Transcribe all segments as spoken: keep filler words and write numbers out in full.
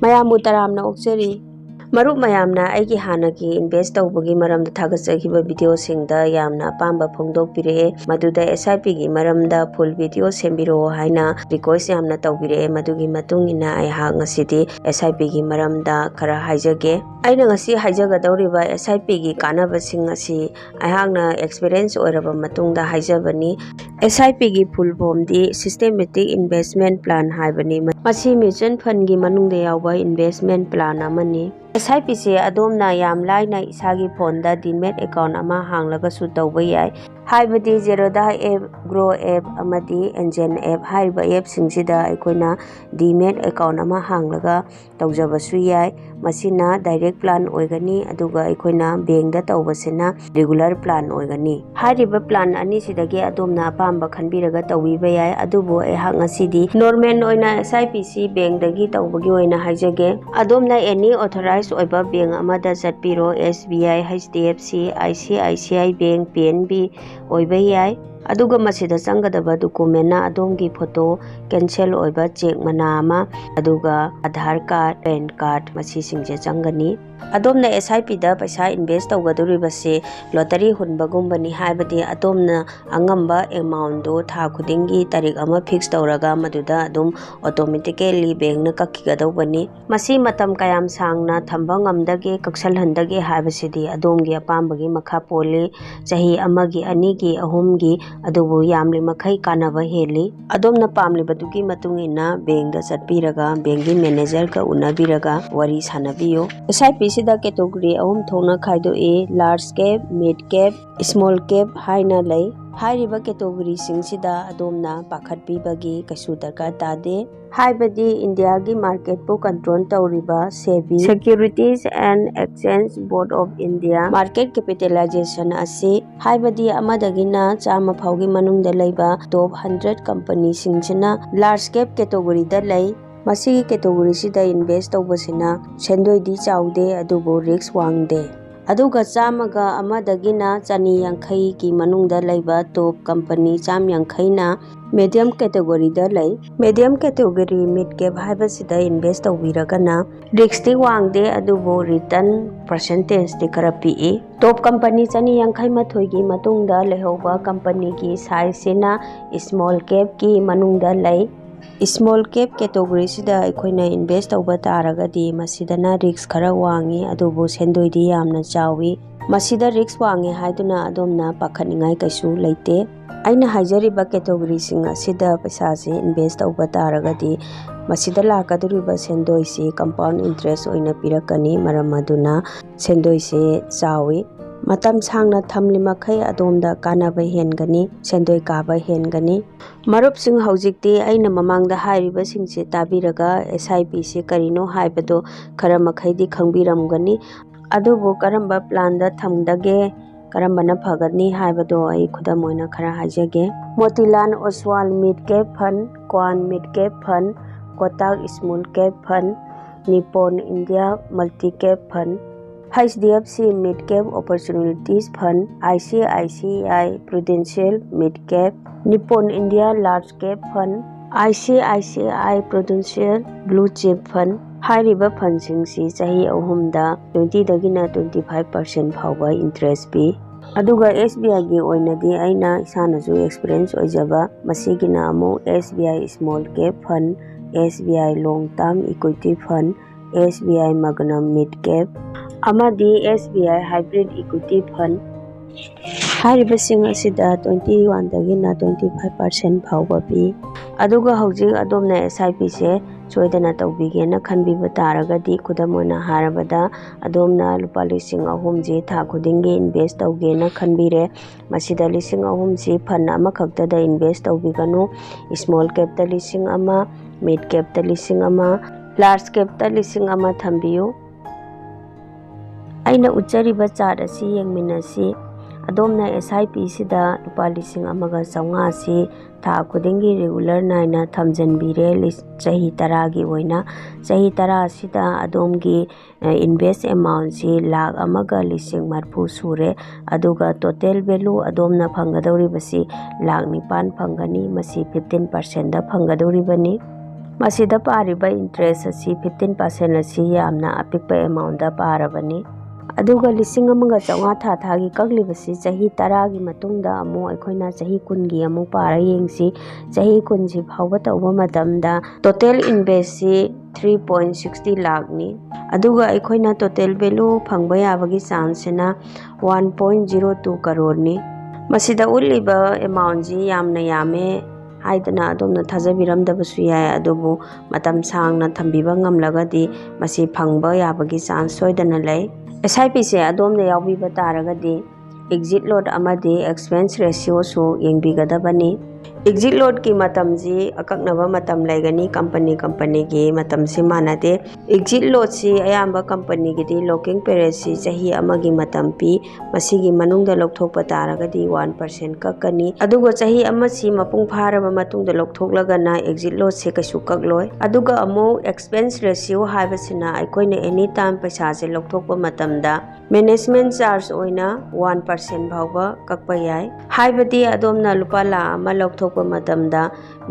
ꯃꯌꯥꯝꯕꯨ ꯇꯔꯥꯝꯅ ꯑꯣꯛꯆꯔꯤ꯫ ꯃꯔꯨꯞ ꯃꯌꯥꯝꯅ ꯑꯩꯒꯤ ꯍꯥꯟꯅꯒꯤ invest ꯇꯧꯕꯒꯤ ꯃꯔꯝꯗ ꯊꯥꯒꯠꯆꯈꯤꯕ video ꯁꯤꯡꯗ ꯌꯥꯝꯅ ꯑꯄꯥꯝꯕ ꯐꯣꯡꯗꯣꯛꯄꯤꯔꯛꯑꯦ꯫ ꯃꯗꯨꯗ S I P ꯒꯤ ꯃꯔꯝꯗ full video ꯁꯦꯝꯕꯤꯔꯛꯑꯣ ꯍꯥꯏꯅ request ꯌꯥꯝꯅ ꯇꯧꯕꯤꯔꯛꯑꯦ꯫ ꯃꯗꯨꯒꯤ ꯃꯇꯨꯡ ꯏꯟꯅ ꯑꯩꯍꯥꯛ ꯉꯁꯤꯗꯤ S I P ꯒꯤ ꯃꯔꯝꯗ ꯈꯔ ꯍꯥꯏꯖꯒꯦ꯫ ꯑꯩꯅ ꯉꯁꯤ ꯍꯥꯏꯖꯒꯗꯧꯔꯤꯕ S I P ꯒꯤ ꯀꯥꯟꯅꯕꯁꯤꯡ ꯑꯁꯤ ꯑꯩꯍꯥꯛꯅ experience ꯑꯣꯏꯔꯕ ꯃꯇꯨꯡꯗ ꯍꯥꯏꯖꯕꯅꯤ꯫ S I P ꯒꯤ full form ꯗꯤ Systematic Investment Plan ꯍꯥꯏꯕꯅꯤ꯫ ꯃꯁꯤ mutual fund ꯒꯤ ꯃꯅꯨꯡꯗ ꯌꯥꯎꯕ investment plan ꯑꯃꯅꯤ꯫ S I P ꯁꯦ ꯑꯗꯣꯝꯅ ꯌꯥꯝ ꯂꯥꯏꯅ ꯏꯁꯥꯒꯤ phone ꯗ demat account ꯑꯃ ꯍꯥꯡꯂꯒꯁꯨ ꯇꯧꯕ ꯌꯥꯏ꯫ ꯍꯥꯏꯕꯗꯤ Zerodha app, Groww app ꯑꯃꯗꯤ Enzen app ꯍꯥꯏꯔꯤꯕ app ꯁꯤꯡꯁꯤꯗ ꯑꯩꯈꯣꯏꯅ demat account ꯑꯃ ꯍꯥꯡꯂꯒ ꯇꯧꯖꯕꯁꯨ ꯌꯥꯏ꯫ ꯃꯁꯤꯅ direct plan ꯑꯣꯏꯒꯅꯤ, ꯑꯗꯨꯒ ꯑꯩꯈꯣꯏꯅ bank ꯗ ꯇꯧꯕꯁꯤꯅ regular plan ꯑꯣꯏꯒꯅꯤ꯫ ꯍꯥꯏꯔꯤꯕ plan ꯑꯅꯤꯁꯤꯗꯒꯤ ꯑꯗꯣꯝꯅ ꯑꯄꯥꯝꯕ ꯈꯟꯕꯤꯔꯒ ꯇꯧꯕꯤꯕ ꯌꯥꯏ, ꯑꯗꯨꯕꯨ ꯑꯩꯍꯥꯛ ꯉꯁꯤꯗꯤ normal ꯑꯣꯏꯅ S I P ꯁꯤ bank ꯗꯒꯤ ꯇꯧꯕꯒꯤ ꯑꯣꯏꯅ ꯍꯥꯏꯖꯒꯦ꯫ ꯑꯗꯣꯝꯅ any authorized ꯑꯣꯏꯕ bank ꯑꯃꯗ ꯆꯠꯄꯤꯔꯣ, S B I, H D F C, I C I C I Bank, P N B ꯑꯣꯏꯕ ꯌꯥꯏ꯫ ꯑꯗꯨꯒ ꯃꯁꯤꯗ ꯆꯪꯒꯗꯕ document ꯅ ꯑꯗꯣꯝꯒꯤ photo, cancel ꯑꯣꯏꯕ cheque ꯃꯅꯥ ꯑꯃ, ꯑꯗꯨꯒ Aadhaar card, PAN card ꯃꯁꯤꯁꯤꯡꯁꯦ ꯆꯪꯒꯅꯤ꯫ ꯑꯗꯣꯝꯅ S I P ꯗ ꯄꯩꯁꯥ invest ꯇꯧꯒꯗꯧꯔꯤꯕꯁꯤ lottery ꯍꯨꯟꯕꯒꯨꯝꯕꯅꯤ, ꯍꯥꯏꯕꯗꯤ ꯑꯗꯣꯝꯅ ꯑꯉꯝꯕ amount ꯗꯨ ꯊꯥ ꯈꯨꯗꯤꯡꯒꯤ ꯇꯥꯔꯤꯛ ꯑꯃ fix ꯇꯧꯔꯒ ꯃꯗꯨꯗ ꯑꯗꯨꯝ automatically bank ꯅ ꯀꯛꯈꯤꯒꯗꯧꯕꯅꯤ꯫ ꯃꯁꯤ ꯃꯇꯝ ꯀꯌꯥꯝ ꯁꯥꯡꯅ ꯊꯝꯕ ꯉꯝꯗꯒꯦ, ꯀꯛꯁꯜꯍꯟꯗꯒꯦ ꯍꯥꯏꯕꯁꯤꯗꯤ ꯑꯗꯣꯝꯒꯤ ꯑꯄꯥꯝꯕꯒꯤ ꯃꯈꯥ ꯄꯣꯜꯂꯤ꯫ ꯆꯍꯤ ꯑꯃꯒꯤ, ꯑꯅꯤꯒꯤ, ꯑꯍꯨꯝꯒꯤ, ꯑꯗꯨꯕꯨ ꯌꯥꯝꯂꯤ ꯃꯈꯩ ꯀꯥꯟꯅꯕ ꯍꯦꯜꯂꯤ꯫ ꯑꯗꯣꯝꯅ ꯄꯥꯝꯂꯤꯕꯗꯨꯒꯤ ꯃꯇꯨꯡ ꯏꯟꯅ bank ꯗ ꯆꯠꯄꯤꯔꯒ bank ꯒꯤ manager ꯒ ꯎꯅꯕꯤꯔꯒ ꯋꯥꯔꯤ ꯁꯥꯟꯅꯕꯤꯌꯨ꯫ S I P ꯁꯤꯗ category ꯑꯍꯨꯝ ꯊꯣꯛꯅ ꯈꯥꯏꯗꯣꯛꯏ, large cap, mid cap, small cap ꯍꯥꯏꯅ ꯂꯩ꯫ ꯍꯥꯏꯔꯤꯕ category ꯁꯤꯡꯁꯤꯗ ꯑꯗꯣꯝꯅ ꯄꯥꯈꯠꯄꯤꯕꯒꯤ ꯀꯩꯁꯨ ꯗꯔꯀꯥꯔ ꯇꯥꯗꯦ꯫ ꯍꯥꯏꯕꯗꯤ ꯏꯟꯗꯤꯌꯥꯒꯤ market ꯄꯨ control ꯇꯧꯔꯤꯕ SEBI, Securities and Exchange Board of India, market capitalization ꯑꯁꯤ, ꯍꯥꯏꯕꯗꯤ ꯑꯃꯗꯒꯤꯅ ꯆꯥꯝꯃ ꯐꯥꯎꯒꯤ ꯃꯅꯨꯡꯗ ꯂꯩꯕ top hundred company ꯁꯤꯡꯁꯤꯅ large cap category ꯗ ꯂꯩ꯫ ꯃꯁꯤꯒꯤ category ꯁꯤꯗ invest ꯇꯧꯕꯁꯤꯅ ꯁꯦꯟꯗꯣꯏꯗꯤ ꯆꯥꯎꯗꯦ, ꯑꯗꯨꯕꯨ risk ꯋꯥꯡꯗꯦ꯫ ꯑꯗꯨꯒ ꯆꯥꯝꯃꯒ ꯑꯃꯗꯒꯤꯅ ꯆꯅꯤ ꯌꯥꯡꯈꯩꯒꯤ ꯃꯅꯨꯡꯗ ꯂꯩꯕ top company ꯆꯥꯝ ꯌꯥꯡꯈꯩꯅ medium categoryꯗ ꯂꯩ꯫ Medium category mid cap ꯍꯥꯏꯕꯁꯤꯗ invest ꯇꯧꯕꯤꯔꯒꯅ riskꯇꯤ ꯋꯥꯡꯗꯦ, ꯑꯗꯨꯕꯨ return percentageꯇꯤ ꯈꯔ ꯄꯤꯛꯏ꯫ Top company ꯆꯅꯤ ꯌꯥꯡꯈꯩ ꯃꯥꯊꯣꯏꯒꯤ ꯃꯇꯨꯡꯗ ꯂꯩꯍꯧꯕ companyꯒꯤ sizeꯁꯤꯅ small capꯀꯤ ꯃꯅꯨꯡꯗ ꯂꯩ꯫ Small cap categoryꯁꯤꯗ ꯑꯩꯈꯣꯏꯅ invest ꯇꯧꯕ ꯇꯥꯔꯒꯗꯤ ꯃꯁꯤꯗꯅ risk ꯈꯔ ꯋꯥꯡꯉꯤ, ꯑꯗꯨꯕꯨ ꯁꯦꯟꯗꯣꯏꯗꯤ ꯌꯥꯝꯅ ꯆꯥꯎꯏ꯫ ꯃꯁꯤꯗ risk ꯋꯥꯡꯉꯦ ꯍꯥꯏꯗꯨꯅ ꯑꯗꯣꯝꯅ ꯄꯥꯈꯠꯅꯤꯡꯉꯥꯏ ꯀꯩꯁꯨ ꯂꯩꯇꯦ꯫ ꯑꯩꯅ ꯍꯥꯏꯖꯔꯤꯕ categoryꯁꯤꯡ ꯑꯁꯤꯗ ꯄꯩꯁꯥꯁꯦ invest ꯇꯧꯕ ꯇꯥꯔꯒꯗꯤ ꯃꯁꯤꯗ ꯂꯥꯛꯀꯗꯧꯔꯤꯕ ꯁꯦꯟꯗꯣꯏꯁꯤ compound interest ꯑꯣꯏꯅ ꯄꯤꯔꯛꯀꯅꯤ꯫ ꯃꯔꯝ ꯑꯗꯨꯅ ꯁꯦꯟꯗꯣꯏꯁꯦ ꯆꯥꯎꯏ꯫ ꯃꯇꯝ ꯁꯥꯡꯅ ꯊꯝꯂꯤ ꯃꯈꯩ ꯑꯗꯣꯝꯗ ꯀꯥꯟꯅꯕ ꯍꯦꯟꯒꯅꯤ, ꯁꯦꯟꯗꯣꯏ ꯀꯥꯕ ꯍꯦꯟꯒꯅꯤ꯫ ꯃꯔꯨꯞꯁꯤꯡ, ꯍꯧꯖꯤꯛꯇꯤ ꯑꯩꯅ ꯃꯃꯥꯡꯗ ꯍꯥꯏꯔꯤꯕꯁꯤꯡꯁꯦ ꯇꯥꯕꯤꯔꯒ SIPꯁꯦ ꯀꯔꯤꯅꯣ ꯍꯥꯏꯕꯗꯨ ꯈꯔ ꯃꯈꯩꯗꯤ ꯈꯪꯕꯤꯔꯝꯒꯅꯤ꯫ ꯑꯗꯨꯕꯨ ꯀꯔꯝꯕ planꯗ ꯊꯝꯗꯒꯦ, ꯀꯔꯝꯕꯅ ꯐꯒꯅꯤ ꯍꯥꯏꯕꯗꯣ ꯑꯩ ꯈꯨꯗꯝ ꯑꯣꯏꯅ ꯈꯔ ꯍꯥꯏꯖꯒꯦ꯫ Motilal Oswal mid cap fund, Quant mid cap fund, Kotak small cap fund, Nippon India multi cap fund, HDFC mid cap opportunities fund, ICICI Prudential mid cap, Nippon India large cap fund, ICICI Prudential blue chip fund꯫ ꯍꯥꯏꯔꯤꯕ fundꯁꯤꯡꯁꯤ ꯆꯍꯤ ꯑꯍꯨꯝꯗ twentyꯗꯒꯤꯅ twenty five percent ꯐꯥꯎꯕ interest ꯄꯤ꯫ ꯑꯗꯨꯒ SBIꯒꯤ ꯑꯣꯏꯅꯗꯤ ꯑꯩꯅ ꯏꯁꯥꯅꯁꯨ experience ꯑꯣꯏꯖꯕ, ꯃꯁꯤꯒꯤꯅ ꯑꯃꯨꯛ SBI small cap fund, SBI long term equity fund, SBI Magnum mid cap ꯑꯃꯗꯤ SBI hybrid equity fund꯫ ꯍꯥꯏꯔꯤꯕꯁꯤꯡ ꯑꯁꯤꯗ twenty oneꯗꯒꯤꯅ twenty five percent ꯐꯥꯎꯕ ꯄꯤ꯫ ꯑꯗꯨꯒ ꯍꯧꯖꯤꯛ ꯑꯗꯣꯝꯅ SIPꯁꯦ ꯁꯣꯏꯗꯅ ꯇꯧꯕꯤꯒꯦꯅ ꯈꯟꯕꯤꯕ ꯇꯥꯔꯒꯗꯤ, ꯈꯨꯗꯝ ꯑꯣꯏꯅ ꯍꯥꯏꯔꯕꯗ, ꯑꯗꯣꯝꯅ ꯂꯨꯄꯥ ꯂꯤꯁꯤꯡ ꯑꯍꯨꯝꯁꯦ ꯊꯥ ꯈꯨꯗꯤꯡꯒꯤ invest ꯇꯧꯒꯦꯅ ꯈꯟꯕꯤꯔꯦ꯫ ꯃꯁꯤꯗ ꯂꯤꯁꯤꯡ ꯑꯍꯨꯝꯁꯤ fund ꯑꯃꯈꯛꯇꯗ invest ꯇꯧꯕꯤꯒꯅꯨ꯫ Small capꯇ ꯂꯤꯁꯤꯡ ꯑꯃ, mid capꯇ ꯂꯤꯁꯤꯡ ꯑꯃ, large capꯇ ꯂꯤꯁꯤꯡ ꯑꯃ ꯊꯝꯕꯤꯌꯨ꯫ ꯑꯩꯅ ꯎꯠꯆꯔꯤꯕ chart ꯑꯁꯤ ꯌꯦꯡꯃꯤꯟꯅꯁꯤ꯫ ꯑꯗꯣꯝꯅ ꯑꯦꯁ ꯑꯥꯏ ꯄꯤꯁꯤꯗ ꯂꯨꯄꯥ ꯂꯤꯁꯤꯡ ꯑꯃꯒ ꯆꯥꯝꯃꯉꯥꯁꯤ ꯊꯥ ꯈꯨꯗꯤꯡꯒꯤ ꯔꯤꯒꯨꯂꯔ ꯅꯥꯏꯅ ꯊꯝꯖꯤꯟꯕꯤꯔꯦ, ꯂꯤꯁ-, ꯆꯍꯤ ꯇꯔꯥꯒꯤ ꯑꯣꯏꯅ꯫ ꯆꯍꯤ ꯇꯔꯥ ꯑꯁꯤꯗ ꯑꯗꯣꯝꯒꯤ, ꯑ, ꯏꯟꯚꯦꯁ ꯑꯦꯃꯥꯎꯟꯁꯤ ꯂꯥꯈ ꯑꯃꯒ ꯂꯤꯁꯤꯡ ꯃꯔꯤꯐꯨ ꯁꯨꯔꯦ, ꯑꯗꯨꯒ ꯇꯣꯇꯦꯜ ꯚꯦꯂꯨ ꯑꯗꯣꯝꯅ ꯐꯪꯒꯗꯧꯔꯤꯕꯁꯤ ꯂꯥꯈ ꯅꯤꯄꯥꯟ ꯐꯪꯒꯅꯤ꯫ ꯃꯁꯤ ꯐꯤꯐꯇꯤꯟ ꯄꯥꯔꯁꯦꯟꯗ ꯐꯪꯒꯗꯧꯔꯤꯕꯅꯤ꯫ ꯃꯁꯤꯗ ꯄꯥꯔꯤꯕ ꯏꯟꯇꯔꯦꯁ ꯑꯁꯤ ꯐꯤꯐꯇꯤꯟ ꯄꯥꯔꯁꯦꯟ ꯑꯁꯤ ꯌꯥꯝꯅ ꯑꯄꯤꯛꯄ ꯑꯦꯃꯥꯎꯟꯗ ꯄꯥꯔꯕꯅꯤ꯫ ꯑꯗꯨꯒ ꯂꯤꯁꯤꯡ ꯑꯃꯒ ꯆꯥꯝꯃꯉꯥ ꯊꯥ ꯊꯥꯒꯤ ꯀꯛꯂꯤꯕꯁꯤ ꯆꯍꯤ ꯇꯔꯥꯒꯤ ꯃꯇꯨꯡꯗ ꯑꯃꯨꯛ ꯑꯩꯈꯣꯏꯅ ꯆꯍꯤ ꯀꯨꯟꯒꯤ ꯑꯃꯨꯛ ꯄꯥꯔ ꯌꯦꯡꯁꯤ꯫ ꯆꯍꯤ ꯀꯨꯟꯁꯤ ꯐꯥꯎꯕ ꯇꯧꯕ ꯃꯇꯝꯗ ꯇꯣꯇꯦꯜ ꯏꯟꯚꯦꯁꯁꯤ ꯊ꯭ꯔꯤ ꯄꯣꯏꯟ ꯁꯤꯛꯁꯇꯤ ꯂꯥꯈꯅꯤ꯫ ꯑꯗꯨꯒ ꯑꯩꯈꯣꯏꯅ ꯇꯣꯇꯦꯜ ꯚꯦꯂꯨ ꯐꯪꯕ ꯌꯥꯕꯒꯤ ꯆꯥꯟꯁꯁꯤꯅ ꯋꯥꯟ ꯄꯣꯏꯟ ꯖꯤꯔꯣ ꯇꯨ ꯀꯔꯣꯔꯅꯤ꯫ ꯃꯁꯤꯗ ꯎꯠꯂꯤꯕ ꯑꯦꯃꯥꯎꯟꯁꯤ ꯌꯥꯝꯅ ꯌꯥꯝꯃꯦ ꯍꯥꯏꯗꯅ ꯑꯗꯣꯝꯅ ꯊꯥꯖꯕꯤꯔꯝꯗꯕꯁꯨ ꯌꯥꯏ, ꯑꯗꯨꯕꯨ ꯃꯇꯝ ꯁꯥꯡꯅ ꯊꯝꯕꯤꯕ ꯉꯝꯂꯒꯗꯤ ꯃꯁꯤ ꯐꯪꯕ ꯌꯥꯕꯒꯤ ꯆꯥꯟꯁ ꯁꯣꯏꯗꯅ ꯂꯩ꯫ ꯑꯦꯁ ꯑꯥꯏ ꯄꯤꯁꯦ ꯑꯗꯣꯝꯅ ꯌꯥꯎꯕꯤꯕ ꯇꯥꯔꯒꯗꯤ ꯑꯦꯛꯖꯤꯠ ꯂꯣꯠ ꯑꯃꯗꯤ ꯑꯦꯛꯁꯄꯦꯟꯁ ꯔꯦꯁꯤꯌꯣꯁꯨ ꯌꯦꯡꯕꯤꯒꯗꯕꯅꯤ꯫ ꯑꯦꯛꯖꯤꯠ ꯂꯣꯠꯀꯤ ꯃꯇꯝꯁꯤ ꯑꯀꯛꯅꯕ ꯃꯇꯝ ꯂꯩꯒꯅꯤ, ꯀꯝꯄꯅꯤ ꯀꯝꯄꯅꯤꯒꯤ ꯃꯇꯝꯁꯤ ꯃꯥꯟꯅꯗꯦ꯫ ꯑꯦꯛꯖꯤꯠ ꯂꯣꯠꯁꯤ ꯑꯌꯥꯝꯕ ꯀꯝꯄꯅꯤꯒꯤꯗꯤ ꯂꯣꯀꯤꯡ ꯄꯤꯔꯤꯌꯠꯁꯤ ꯆꯍꯤ ꯑꯃꯒꯤ ꯃꯇꯝ ꯄꯤ꯫ ꯃꯁꯤꯒꯤ ꯃꯅꯨꯡꯗ ꯂꯧꯊꯣꯛꯄ ꯇꯥꯔꯒꯗꯤ ꯋꯥꯟ ꯄꯥꯔꯁꯦꯟ ꯀꯛꯀꯅꯤ꯫ ꯑꯗꯨꯒ ꯆꯍꯤ ꯑꯃꯁꯤ ꯃꯄꯨꯡ ꯐꯥꯔꯕ ꯃꯇꯨꯡꯗ ꯂꯧꯊꯣꯛꯂꯒꯅ ꯑꯦꯛꯖꯤꯠ ꯂꯣꯠꯁꯦ ꯀꯩꯁꯨ ꯀꯛꯂꯣꯏ꯫ ꯑꯗꯨꯒ ꯑꯃꯨꯛ ꯑꯦꯛꯁꯄꯦꯟꯁ ꯔꯦꯁꯤꯌꯣ ꯍꯥꯏꯕꯁꯤꯅ ꯑꯩꯈꯣꯏꯅ ꯑꯦꯅꯤ ꯇꯥꯏꯝ ꯄꯩꯁꯥꯁꯦ ꯂꯧꯊꯣꯛꯄ ꯃꯇꯝꯗ ꯃꯦꯅꯦꯖꯃꯦꯟ ꯆꯥꯔꯖ ꯑꯣꯏꯅ ꯋꯥꯟ ꯄꯥꯔꯁꯦꯟ ꯐꯥꯎꯕ ꯀꯛꯄ ꯌꯥꯏ꯫ ꯍꯥꯏꯕꯗꯤ ꯑꯗꯣꯝꯅ ꯂꯨꯄꯥ ꯂꯥꯈ ꯑꯃ ꯂꯧꯊꯣꯛꯄ ꯃꯇꯝꯗ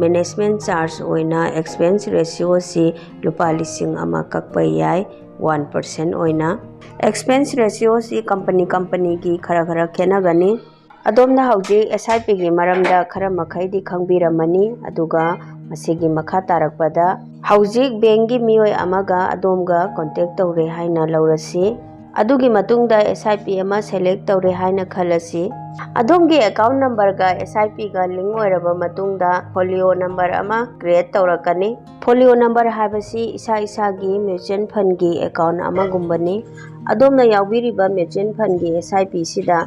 ꯃꯦꯅꯦꯖꯃꯦꯟ ꯆꯥꯔꯖ ꯑꯣꯏꯅ ꯑꯦꯛꯁꯄꯦꯟꯁ ꯔꯦꯁꯤꯌꯣꯁꯤ ꯂꯨꯄꯥ ꯂꯤꯁꯤꯡ ꯑꯃ ꯀꯛꯄ ꯌꯥꯏ, ꯋꯥꯟ ꯄꯥꯔꯁꯦꯟ ꯑꯣꯏꯅ꯫ ꯑꯦꯛꯁꯄꯦꯟꯁ ꯔꯦꯁꯤꯌꯣꯁꯤ ꯀꯝꯄꯅꯤ ꯀꯝꯄꯅꯤꯒꯤ ꯈꯔ ꯈꯔ ꯈꯦꯠꯅꯒꯅꯤ꯫ ꯑꯗꯣꯝꯅ ꯍꯧꯖꯤꯛ ꯑꯦꯁ ꯑꯥꯏ ꯄꯤꯒꯤ ꯃꯔꯝꯗ ꯈꯔ ꯃꯈꯩꯗꯤ ꯈꯪꯕꯤꯔꯝꯃꯅꯤ, ꯑꯗꯨꯒ ꯃꯁꯤꯒꯤ ꯃꯈꯥ ꯇꯥꯔꯛꯄꯗ ꯍꯧꯖꯤꯛ ꯕꯦꯡꯒꯤ ꯃꯤꯑꯣꯏ ꯑꯃꯒ ꯑꯗꯣꯝꯒ ꯀꯣꯟꯇꯦꯛ ꯇꯧꯔꯦ ꯍꯥꯏꯅ ꯂꯧꯔꯁꯤ꯫ ꯑꯗꯨꯒꯤ ꯃꯇꯨꯡꯗ ꯑꯦꯁ ꯑꯥꯏ ꯄꯤ ꯑꯃ ꯁꯦꯂꯦꯛ ꯇꯧꯔꯦ ꯍꯥꯏꯅ ꯈꯜꯂꯁꯤ꯫ ꯑꯗꯣꯝꯒꯤ ꯑꯦꯀꯥꯎꯟ ꯅꯝꯕꯔꯒ ꯑꯦꯁ ꯑꯥꯏ ꯄꯤꯒ ꯂꯤꯡ ꯑꯣꯏꯔꯕ ꯃꯇꯨꯡꯗ ꯐꯣꯂꯤꯑꯣ ꯅꯝꯕꯔ ꯑꯃ ꯀ꯭ꯔꯤꯌꯦꯠ ꯇꯧꯔꯛꯀꯅꯤ꯫ ꯐꯣꯂꯤꯑꯣ ꯅꯝꯕꯔ ꯍꯥꯏꯕꯁꯤ ꯏꯁꯥ ꯏꯁꯥꯒꯤ ꯃ꯭ꯌꯨꯆꯨꯋꯦꯜ ꯐꯟꯒꯤ ꯑꯦꯀꯥꯎꯟ ꯑꯃꯒꯨꯝꯕꯅꯤ꯫ ꯑꯗꯣꯝꯅ ꯌꯥꯎꯕꯤꯔꯤꯕ ꯃ꯭ꯌꯨꯆꯨꯋꯦꯜ ꯐꯟꯒꯤ ꯑꯦꯁ ꯑꯥꯏ ꯄꯤꯁꯤꯗ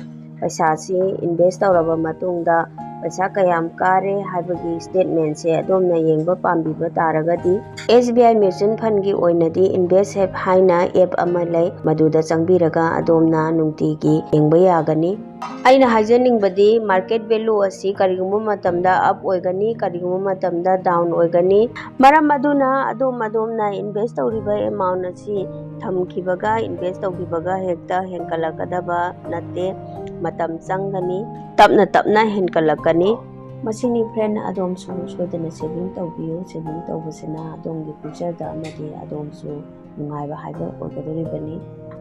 ꯄꯩꯁꯥꯁꯤ ꯏꯟꯚꯦꯁ ꯇꯧꯔꯕ ꯃꯇꯨꯡꯗ ꯄꯩꯁꯥ ꯀꯌꯥꯝ ꯀꯥꯔꯦ ꯍꯥꯏꯕꯒꯤ statement ꯁꯦ ꯑꯗꯣꯝꯅ ꯌꯦꯡꯕ ꯄꯥꯝꯕꯤꯕ ꯇꯥꯔꯒꯗꯤ, S B I Mutual Fund ꯒꯤ ꯑꯣꯏꯅꯗꯤ InvestSAFE ꯍꯥꯏꯅ app ꯑꯃ ꯂꯩ, ꯃꯗꯨꯗ ꯆꯪꯕꯤꯔꯒ ꯑꯗꯣꯝꯅ ꯅꯨꯡꯇꯤꯒꯤ ꯌꯦꯡꯕ ꯌꯥꯒꯅꯤ꯫ ꯑꯩꯅ ꯍꯥꯏꯖꯅꯤꯡꯕꯗꯤ, market value ꯑꯁꯤ ꯀꯔꯤꯒꯨꯝꯕ ꯃꯇꯝꯗ up ꯑꯣꯏꯒꯅꯤ, ꯀꯔꯤꯒꯨꯝꯕ ꯃꯇꯝꯗ down ꯑꯣꯏꯒꯅꯤ꯫ ꯃꯔꯝ ꯑꯗꯨꯅ ꯑꯗꯣꯝ ꯑꯗꯣꯝꯅ invest ꯇꯧꯔꯤꯕ amount ꯑꯁꯤ ꯊꯝꯈꯤꯕꯒ invest ꯇꯧꯈꯤꯕꯒ ꯍꯦꯛꯇ ꯍꯦꯟꯒꯠꯂꯛꯀꯗꯕ ꯅꯠꯇꯦ, ꯃꯇꯝ ꯆꯪꯒꯅꯤ, ꯇꯞꯅ ꯇꯞꯅ ꯍꯦꯟꯒꯠꯂꯛꯀꯅꯤ꯫ ꯃꯁꯤꯅꯤ friend, ꯑꯗꯣꯝꯁꯨ ꯁꯣꯏꯗꯅ saving ꯇꯧꯕꯤꯌꯨ꯫ Saving ꯇꯧꯕꯁꯤꯅ ꯑꯗꯣꯝꯒꯤ future ꯗ ꯑꯃꯗꯤ ꯑꯗꯣꯝꯁꯨ ꯅꯨꯡꯉꯥꯏꯕ ꯍꯥꯏꯕ ꯑꯣꯏꯒꯗꯧꯔꯤꯕꯅꯤ꯫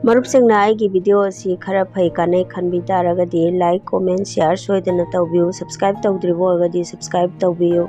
ꯃꯔꯨꯞꯁꯤꯡꯅ ꯑꯩꯒꯤ video ꯑꯁꯤ ꯈꯔ ꯐꯩ ꯀꯥꯟꯅꯩ ꯈꯟꯕꯤ ꯇꯥꯔꯒꯗꯤ like, comment, share ꯁꯣꯏꯗꯅ ꯇꯧꯕꯤꯌꯨ꯫ Subscribe ꯇꯧꯗ꯭ꯔꯤꯕ ꯑꯣꯏꯔꯒꯗꯤ subscribe ꯇꯧꯕꯤꯌꯨ꯫